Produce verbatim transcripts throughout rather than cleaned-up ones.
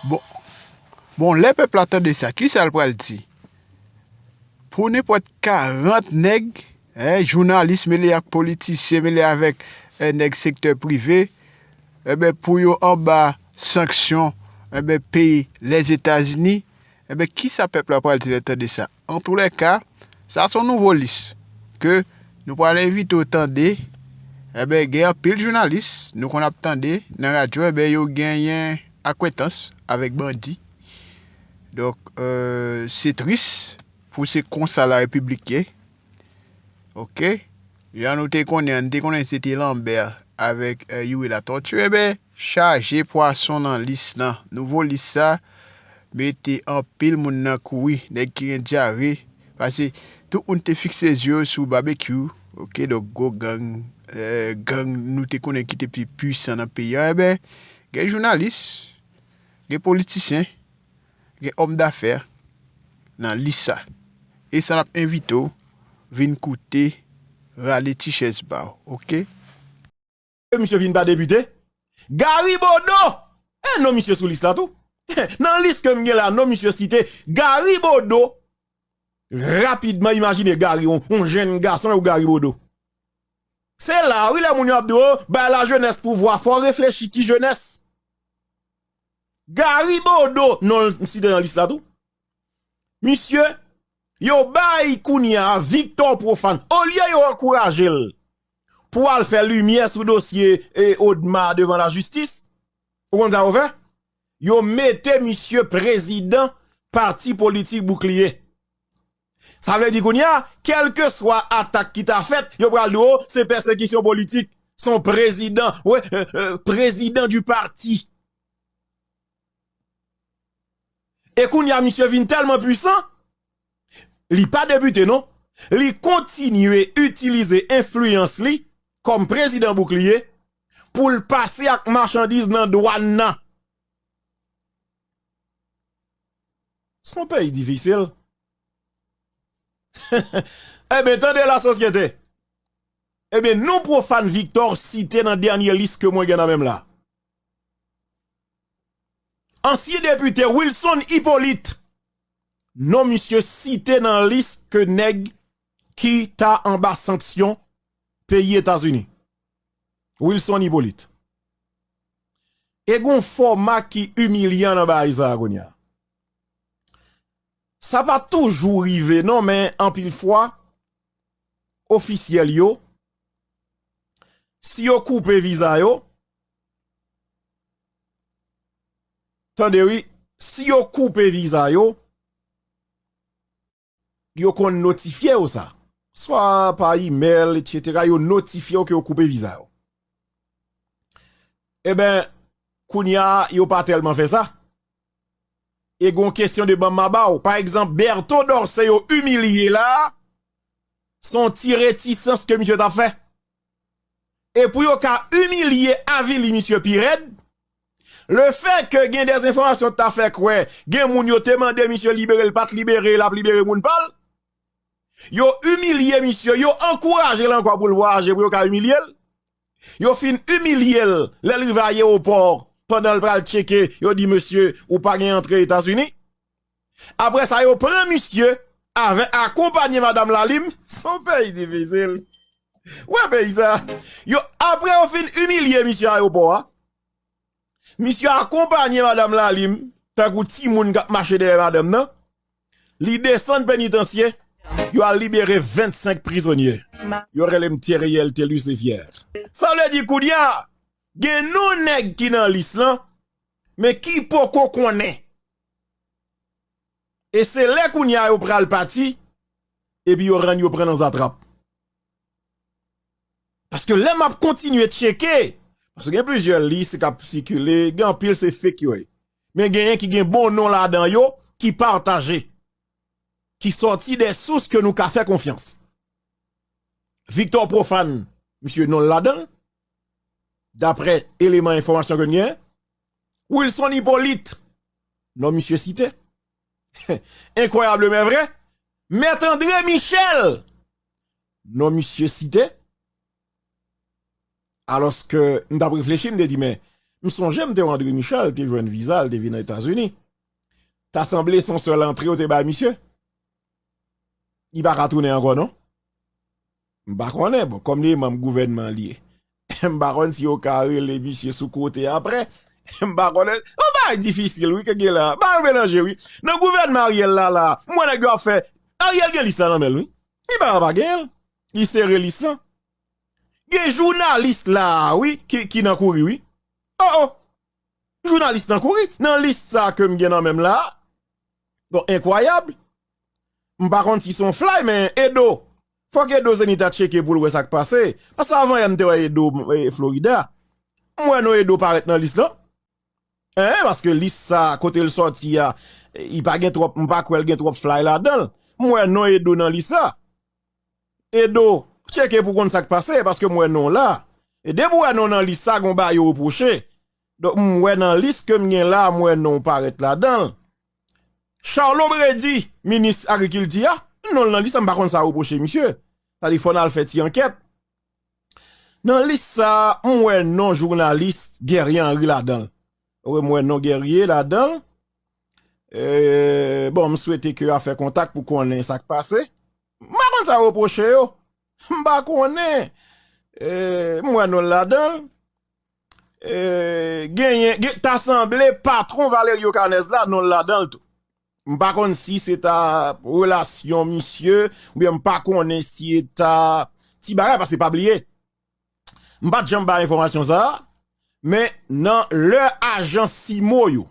Bon, bon, lè pèp la tande sa, kisa l pral di? Pou nenpòt karant nèg, en, jounalis mele ak politisyen, mele avèk, en, nèg sektè prive, enben, pou yo anba sanksyon, enben, peyi Lèzetazini, enben, kisa pèp la pral di lè l tande sa? Antoulèka, sa se yon nouvo lis ke nou pral envite w tande. Enben, gen anpil jounalis nou konn ap tande nan radyo, enben, yo genyen akwentans avèk bandi. Donk, euh, se tris pou se konsa larepiblik ye. Oke? Jan nou te konnen an, nou te konnen se te Lambert avèk, euh, Youri Latortue. Enben, chaje pwason nan lis lan. Nouvo lis sa mete anpil moun nan kouri. Nèg ki gen dyare. Paske tout moun te fikse zye yo sou Babekyou. Oke, donk gwo gang, euh, gang nou te konnen ki te pi pwisan nan peyi an. Enben, gen jounalis, gen politisyen, gen òm dafè nan lis sa. E sa n ap envite w vin koute, rale ti chèz ba w, oke? Ke misye vin pa depite? Gary Bodeau! E non misye sou lis la tou. Nan lis ke m gen la, non misye site, Gary Bodeau. Rapidman, imajine Gary, yon, yon jenn gason, yon Gary Bodeau. Se la, wi, lè moun yo ap di, "Oh, bay lajenès pouvwa," fò w reflechi ki jenès. Gary Bodeau, non l site nan lis la tou. Misye, yo bay kounye a Victor Prophane. Olye yo ankouraje l pou al fè limyè sou dosye, e, Odma devan lajistis, ou konn sa yo fè? Yo mete misye prezidan pati politik Boukliye. Sa vle di kounye a, kèlkeswa atak ki ta fèt, yo pral di, "Oh, se pèsekisyon politik." Se yon prezidan, wi, euh, euh, président du parti. E kounye a, misye vin tèlman pwisan, li pa depite non, li kontinye itilize enfliyans li kòm prezidan Boukliye pou l pase ak machandiz nan dwàn nan. Se yon peyi difisil. Ebyen, tande la, sosyete. Ebyen, non Prophane Victor site nan dènye lis ke mwen gen nan men m la. Ansyen depite Wilson Hyppolite, non misye site nan lis ke nèg ki ta anba sanksyon peyi Etazini. Wilson Hyppolite. E gon fòma ki imilyan nan bagay sa a kounye a. Sa pa toujou rive non, men anpil fwa, ofisyèl yo, si yo koupe viza yo, tande wi, si yo koupe viza yo, yo konn notifye w sa. Swa pa imèl, etsetera, yo notifye w ke yo koupe viza yo. Eben, kounye a, yo pa tèlman fè sa. E gon kesyon de ban m ma ba w. Pa egzanp, Berto Dorcé yo imilye la, se yon ti retisans ke misye t ap fè. E pou yo ka imilye, avili misye pi rèd, lefètke gen dè enfòmasyon ta fè kwè gen moun yo te mande misye libere, l pa t libere, l ap libere moun pa l. Yo imilye misye, yo ankouraje l ankò pou l vwayaje pou yo ka imilye l. Yo fin imilye l lè l rive ayewopò, pandan l pral tcheke, yo di, "Mesye, ou pa gen antre Etazini." Apre sa, yo pran misye avè akonpanye madanm Lalim. Se yon peyi difisil. Wè peyi sa. Yo, apre yo fin imilye misye ayewopò a, misye akonpanye madanm Lalim, tankou timoun k ap mache dèyè madanm nan. Li desann penitansye, yo al libere vennsenk prizonye. Yo rele m Theriel Thelus Evier. Sa vle di kounye a, gen non nèg ki nan lis lan, men ki poko konnen. E se lè kounye a yo pral pati, epi yo rann yo pran nan zatrap. Paske lè m ap kontinye tcheke, paske gen plizyè lis k ap sikile, gen anpil se fake yo ye. Men genyen ki gen bon non ladan yo, ki pataje, ki sòti de sous ke nou ka fè konfyans. Victor Prophane, misye non l ladan l, daprè eleman enfòmasyon ke n gen. Wilson Hyppolite, non misye site. Incroyable, men vre. Mèt André Michel, non misye site. Alòske m t ap reflechi, m te di, men, M sonje m te wè André Michel te jwenn viza, l te vin nan Etazini. Ta sanble se yon sèl antre yo te bay misye. Li pa ka tounen ankò, non. M pa konnen, bon, kòm li manm gouvènman li ye. M pa konn si yo ka rele misye sou kote apre. M pa konnen. Yon bagay difisil, wi, ke gen la. Bagay melanje, wi. Nan gouvènman Ariel la, la, m wè nèg yo ap fè. Ariel gen lis la nan men l, wi. Li pa ka pa genyen l. Li sere lis lan. Gen jounalis la, wi, ki, ki nan kouri, wi. Oh, oh. Jounalis nan kouri. Nan lis sa ke m gen nan men m la. Donk, enkwayab. M pa konn si se yon fly, men Edo. Fòk Edo Zenith a tcheke pou l wè sa k pase. Paske avan yè m te wè Edo, eh, Florida. M wè non Edo parèt nan lis lan. Hein, paske lis sa, kote l sòti a, eh, li pa gen twòp, m pa kwè l gen twòp fly ladan l. M wè non Edo nan lis la. Edo, tcheke pou konn sa k pase, paske m wè non w la. E depi w wè non w nan lis sa, gon bagay yo repwoche. Donk, m wè nan lis ke m gen la, m wè non w parèt ladan l. Charlot Brady, minis agrikilti a, non l nan lis sa, m pa konn sa yo repwoche misye. Sa di fò n al fè ti ankèt. Nan lis sa, m wè non jounalis Guerrier Henry ladan l. Wi, m wè non Guerrier ladan l. E, bon, m swete ke yo a fè kontak pou konnen sa k pase. M pa konn sa yo repwoche yo. M pa konnen. E, m wè non l ladan l. E, genyen, gen, ta sanble patwon Valerio Canez la, non l ladan l tou. M pa konn si se ta relasyon misye, oubyen m pa konnen si e ta ti bagay, paske pa bliye. M pa t janm bay enfòmasyon sa a, men nan lè ajan Simo yo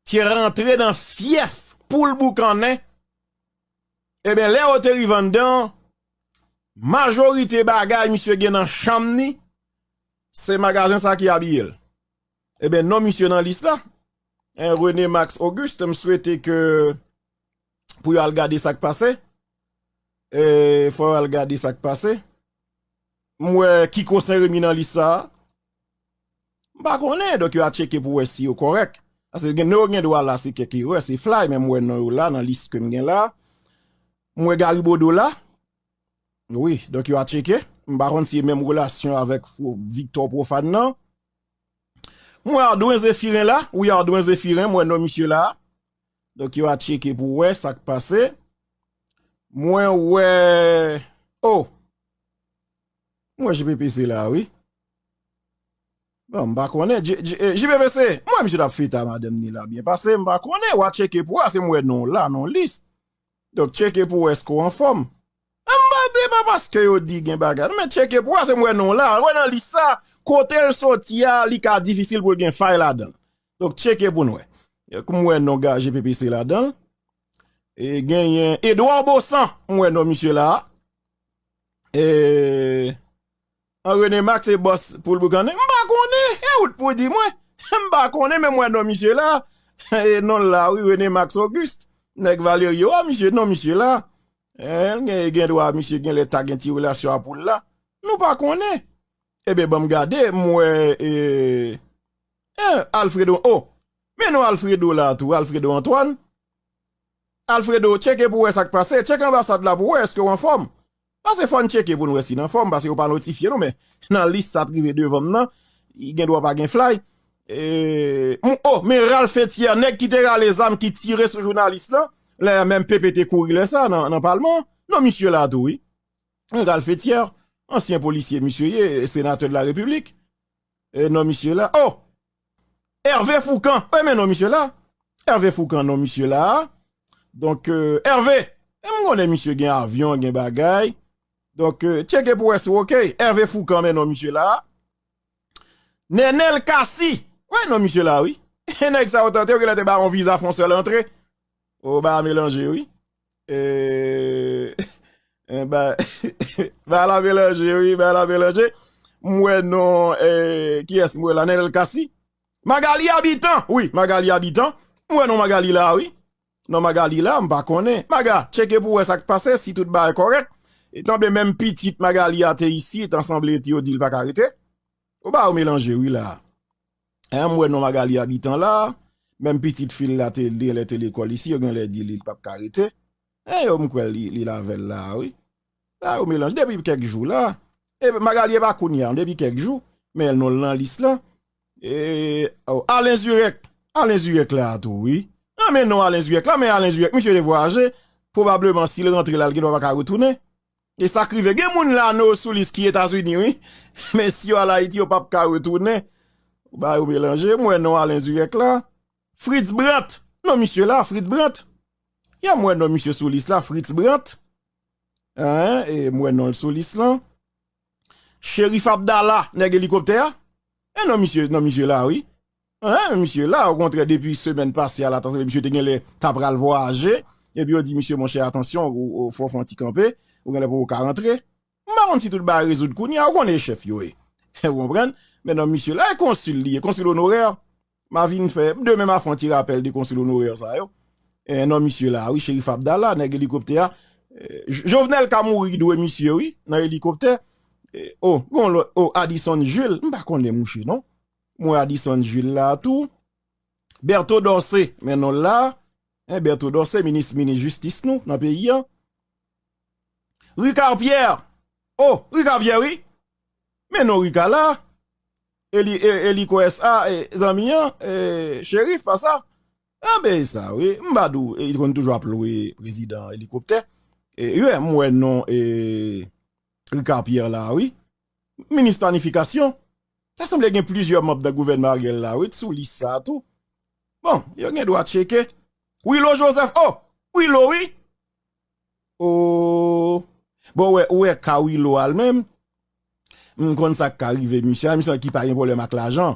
te rantre nan fyèf pou l boukannen, ebyen, lè yo te rive anndan, majorite bagay misye gen nan chanm ni, se magazen sa ki abiye l. Ebyen, non misye nan lis la. En, René Max Auguste, m swete ke pou yo al gade sa k pase. E, fò yo al gade sa k pase. M wè Kiko Saint-Remy nan lis sa a. M pa konnen, donk yo a tcheke pou wè si yo kòrèk. Paske gen, yo gen dwa la, se kèk erè, se fly, men m wè non yo la, nan lis ke m gen la. M wè Gary Bodeau la. Wi, donk yo a tcheke. M pa konn si e menm relasyon avèk Fo-, Victor Prophane nan. M wè Ardouin Zéphirin la. Wi, Ardouin Zéphirin, m wè non misye la. Donk yo a tcheke pou wè sa k pase. Mwen wè, oh! M wè J P P C la, wi. Bon, m pa konnen. J-, J-, eh, J P P C, m wè misye t ap fete a madanm ni la byen pase, m pa konnen. W a tcheke pou wè, se m wè non w la, non lis. Donk, tcheke pou wè èske w anfòm. M pa, se pa paske yo di gen bagay, non, men tcheke pou wè, se m wè non w la. Wè nan lis sa, kote l soti a, li ka difisil pou l gen fay ladan l. Donk, tcheke pou n wè. Kou m wè non Guy J P P C ladan l. E genyen Edouard Baussan, m wè non misye la. E, an René Max se bòs pou l boukannen. M pa konnen, e ou t pou di mwen. M pa konnen, men m wè non misye la. E non l la, wi, René Max Auguste. Nèg Valerio a, misye, non misye la. E, l gen, gen dwa, misye genlè ta gen ti relasyon a pou l la. Nou pa konnen. Ebyen, ban m gade, m wè, e, e, Alfredo, oh, men non Alfredo la tou, Alfredo Antoine. Alfredo, tcheke pou wè sa k pase, tcheke anbasad la pou wè èske w anfòm. Paske fò n tcheke pou n wè si n anfòm, paske yo pa notifye nou, men nan lis sa t rive devan m nan, li gen dwa pa gen fly. E, m, oh, men Ralph Etier, nèg ki te rale zam, ki tire sou jounalis la, lè menm P P te kouri lè sa nan, nan palman, non misye la tou, wi. Ralph Etier, ansyen polisye misye ye, senatè de la Repiblik. E non misye la. Oh! Hervé Fourcand. Wi, men non misye la. Hervé Fourcand, non misye la. Donk, euh, Hervé, e m konnen misye gen avyon, gen bagay. Donk, euh, tcheke pou wè si w oke. Hervé Fourcand, men non misye la. Nenel Cassy. Wi, non misye la, wi. Nèg sa yo tante, yo genlè te ba yon viza fon sèl antre. O, ba melanje, wi. E, e, ba, ba la melanje, wi, ba la melanje. M wè non, e, kiyès m wè la, Nenel Cassy. Magali Habitant, wi, Magali Habitant. M wè non Magali la, wi. Non Magali la, m pa konnen. Maga, tcheke pou wè sa k pase, si tout bagay kòrèk. E tanbe menm pitit Magali a te isit, ansanble yo di l pa ka rete. Ou ba yo melanje, wi, la. E, m wè non Magali Habitant la. Menm pitit fi l la te, genlè te lekòl isi, yo genlè di li l p ap ka rete. E yo, m kwè li, li l avè l la, wi. La, yo melanje depi kèk jou la. E Magali e pa kounye a, depi kèk jou. Men non l nan lis la. E, oh, Alen Zirèk. Alen Zirèk la tou, wi. An, men non Alen Zirèk la, men Alen Zirèk, misye te vwayaje. Pwobableman, si l rantre la, l gen dwa pa ka retounen. E sa k rive, gen moun la, nou sou lis ki Etazini, wi. Men si yo al Ayiti, yo p ap ka retounen. Ou ba yo melanje, m wè non Alen Zirèk la. Fritz Brandt. Non, misye la, Fritz Brandt. Ya, m wè non misye sou lis la, Fritz Brandt. Hein, e m wè non l sou lis lan. Cherif Abdallah, nèg elikoptè a. E non misye, non misye la, wi. Hein, misye la, okontrè, depi semèn pase a, la, ta sanble misye te genlè ta pral vwayaje. Epi yo di, misye, monchè, atansyon, ou, ou, fò w fè yon ti kanpe. Ou genlè poko ka rantre. M pa konn si tout bagay rezoud kounye a, ou konnen chèf yo ye. Ou konprann? Men non misye la, e konsil li ye, konsil onorè. M a vin fè, demen m a fè yon ti rapèl de konsil onorè sa yo. E, non misye la, wi, Cherif Abdallah, nèg elikoptè a. E, J-, Jovenel ka mouri dwe misye, wi, nan elikoptè. E, oh, gon lòt, oh, Addison Jules, m pa konnen mouche, non. M wè Addison Jules la tou. Berto Dorcé, men non l la. Hein, Berto Dorcé, minis, minis jistis nou, nan peyi a. Ricard Pierre. Oh, Ricard Pierre, wi. Men non Ricard la. Eli, e, Eliko S A, e, zanmi an, e, Cherif, pa sa. Anben, sa, wi. M pa di w, e, li konn toujou ap lwe prezidan elikoptè. E, wi, m wè non, e, Ricard Pierre la, wi. Minis planifikasyon. Sa sanble gen plizyè manm nan gouvènman Ariel la, wi, sou lis sa a tou. Bon, yo gen dwa tcheke. Wilo Joseph, oh! Wilo, wi! Oh! Bon, ou wè, ou wè ka Wilo a l menm. M konn sa k ka rive misye a, misye ki pa gen pwoblèm ak lajan.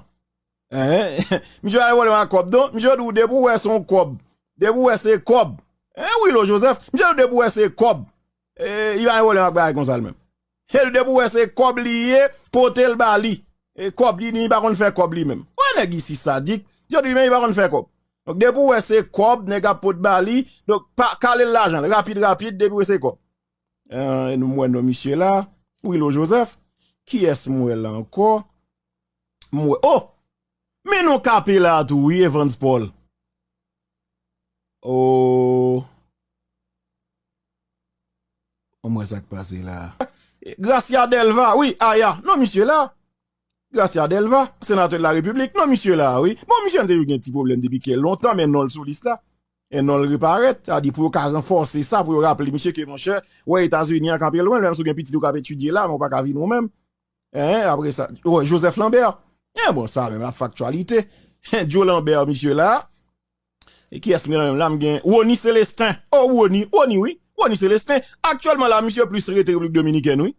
Hein? Misye pa gen pwoblèm ak kòb, non. Misye di w depi w wè se yon kòb. Depi w wè se kòb. Hein, Wilo Joseph? Misye di w depi w wè se kòb. E, li pa gen pwoblèm ak bagay konsa l menm. E depi w wè se kòb li ye, pote l ba li. E kòb li, li pa konn fè kòb li menm. Wè nèg isi sadik, yo di men li pa konn fè kòb. Donk depi w wè se kòb nèg ap pot ba li, donk pa kale l lajan l rapid rapid depi w wè se kòb. Eh, nou m wè non misye la, Wilo Joseph. Kiyès m wè la ankò? M wè, oh! Men non K P la tou wi, Evans Paul. Oh. Ann wè sa k pase la. Gracia Delva, wi, Aya. Non, misye la. Gracia Delva, senatè de la Repiblik. Non, misye la, wi. Bon, misye an te gen ti pwoblèm depi kè lontan, men non l sou lis la. E non l reparèt. Sa di pou yo ka ranfòse sa, pou yo raple misye ke, monchè, wè Etazini an kanpe lwen, menm si w gen pitit ou k ap etidye la, men w pa ka vin ou menm. Hein, apre sa, oh, Joseph Lambert. Eh, bon, sa menm, l ap fè aktyalite. Joe Lambert, misye la. E kiyès m gen nan menm la? M gen Rony Célestin. Oh, Rony, Rony, wi. Rony Célestin. Aktyèlman la, misye plis rete Repiblik Dominikèn, wi.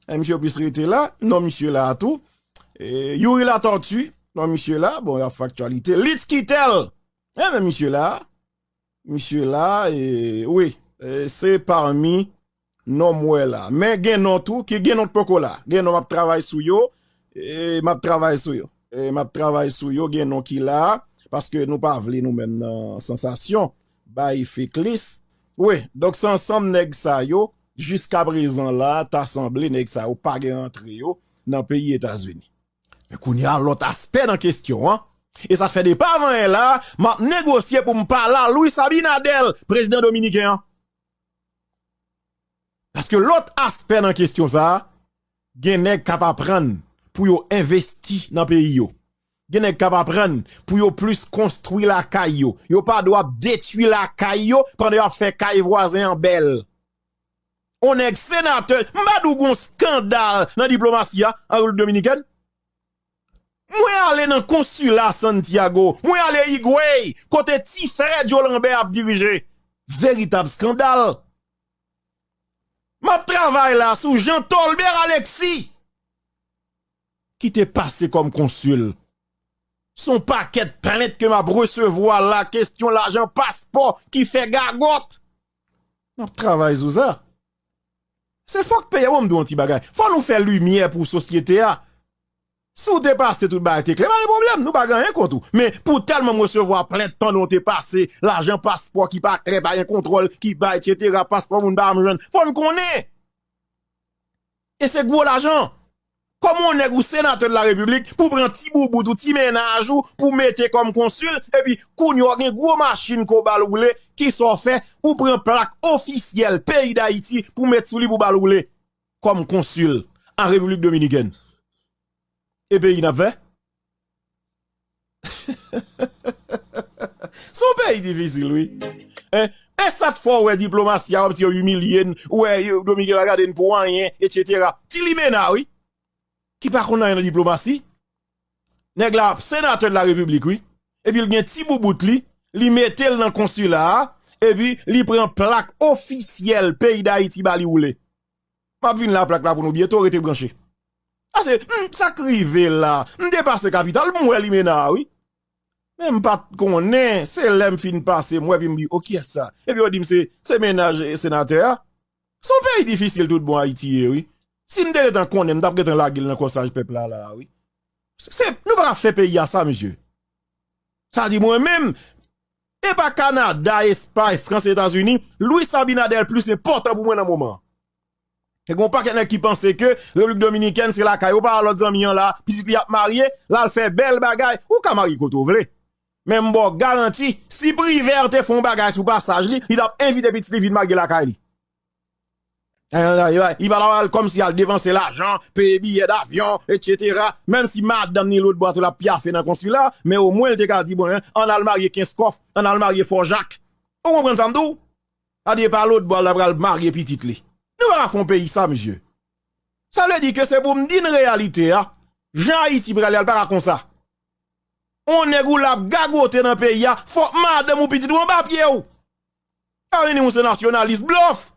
E misye plis rete la. Non, misye la tou. E Youri Latortue. Non, misye la. Bon, y ap fè aktyalite. Litz Quitel. Eh, men misye la. Misye la, e, wi, e, se pami non m wè la. Men gen non tou, ki gen non k poko la. Gen non m ap travay sou yo, e, m ap travay sou yo. E, m ap travay sou yo, gen non ki la, paske nou pa vle nou menm nan sansasyon, bay fake lis. Wi, donk se ansanm nèg sa yo, jiska prezan la, ta sanble nèg sa yo pa gen rantre yo nan peyi Etazini. Men kounye a, lòt aspè nan kesyon an, e sa fè depi avan yè la, m ap negosye pou m pale a Luis Abinader, prezidan dominiken an. Paske lòt aspè nan kesyon sa a, gen nèg k ap aprann pou yo envesti nan peyi yo. Gen nèg k ap aprann pou yo plis konstwi lakay yo. Yo pa dwe ap detwi lakay yo pandan y ap fè kay vwazen an bèl. On nèg senatè, m pa di w gon skandal nan diplomasi a, an Repiblik Dominikèn. Mwen ale nan konsila Santiago, mwen ale Higüey, kote ti frè Joe Lambert ap dirije. Veritab skandal. M ap travay la sou Jean Tolbert Alexis, ki te pase kòm konsil. Se yon pakèt plent ke m ap resevwa la, kesyon lajan paspò ki fè gagòt. M ap travay sou sa. Se fòk peyi a, bon, m di w yon ti bagay. Fò nou fè limyè pou sosyete a. Si w te pase tout bagay te klè, pa gen pwoblèm, nou pa gen anyen kont ou. Men pou tèlman m resevwa plent pandan w te pase, lajan paspò ki pa klè, pa gen kontwòl ki bay, etsetera, paspò moun pa janm jwenn. Fò n konnen. E se gwo lajan. Kòman yon nèg ou senatè de la repiblik pou pran ti boubout ou ti mennaj ou pou mete kòm konsil, epi kounye a w gen gwo machin ke w ba l woule, kisa w fè? Ou pran plak ofisyèl peyi Dayiti pou met sou li pou ba l woule kòm konsil an Repiblik Dominikèn. E peyi n ap fè? Se yon peyi difisil, wi. Hein? E sa k fè w wè diplomasi a, kòmsi yo imilye n, ou wè yo, Dominiken pa gade n pou anyen, etsetera. Ti limena, wi. Ki pa konn anyen nan diplomasi. Nèg la, senatè de la repiblik, wi. Epi l gen ti boubout li, li mete l nan konsila a, epi li pran plak ofisyèl peyi Dayiti ba li woule. M ap vin la plak la pou nou byento, rete branche. Ase, hmm, sa k rive la, m te pase kapital, m wè limena a, wi. Men m pa t konnen, se lè m fin pase, m wè, epi m di, o, kiyès sa? Epi yo di m se, se mennaj, e, senatè a. Se yon peyi difisil tout bon Ayiti ye, wi. Si m te gentan konnen, m t ap gentan lage l nan kòsaj pèp la, la, wi. Se, se, nou pa ka fè peyi a sa, mesye. Sa di mwen menm, e pa Kanada, Espay, Frans, Etazini, Luis Abinader plis enpòtan pou mwen nan moman an. E gen yon pakèt nèg ki panse ke Repiblik Dominikèn se lakay yo, pa lòt zanmi an la, pitit li ap marye, l al fè bèl bagay, ou ka marye kote w vle. Men m ba w garanti, si Privè te fè yon bagay sou pasaj li, li t ap envite pitit li vin marye lakay li. Eh, li pa, li pa t ap al kòmsi al depanse lajan, peye biyè davyon, etsetera. Menm si madanm ni lòt bò a tou l ap pyafe nan konsila, men omwen l te ka di, bon, ann al marye Kenskòf, ann al marye Fò Jak. Ou konprann sa m di w? Sa di e pa lòt bò a l ta pral marye pitit li. Nou pa ka fè yon peyi sa, mesye. Sa vle di ke se pou m di n reyalite a, jan Ayiti prale a, l pa ka konsa. On nèg ou la ap gagote nan peyi a, fòk madanm ou pitit ou anba pye w. Ka vini ou se nasyonalis, blòf.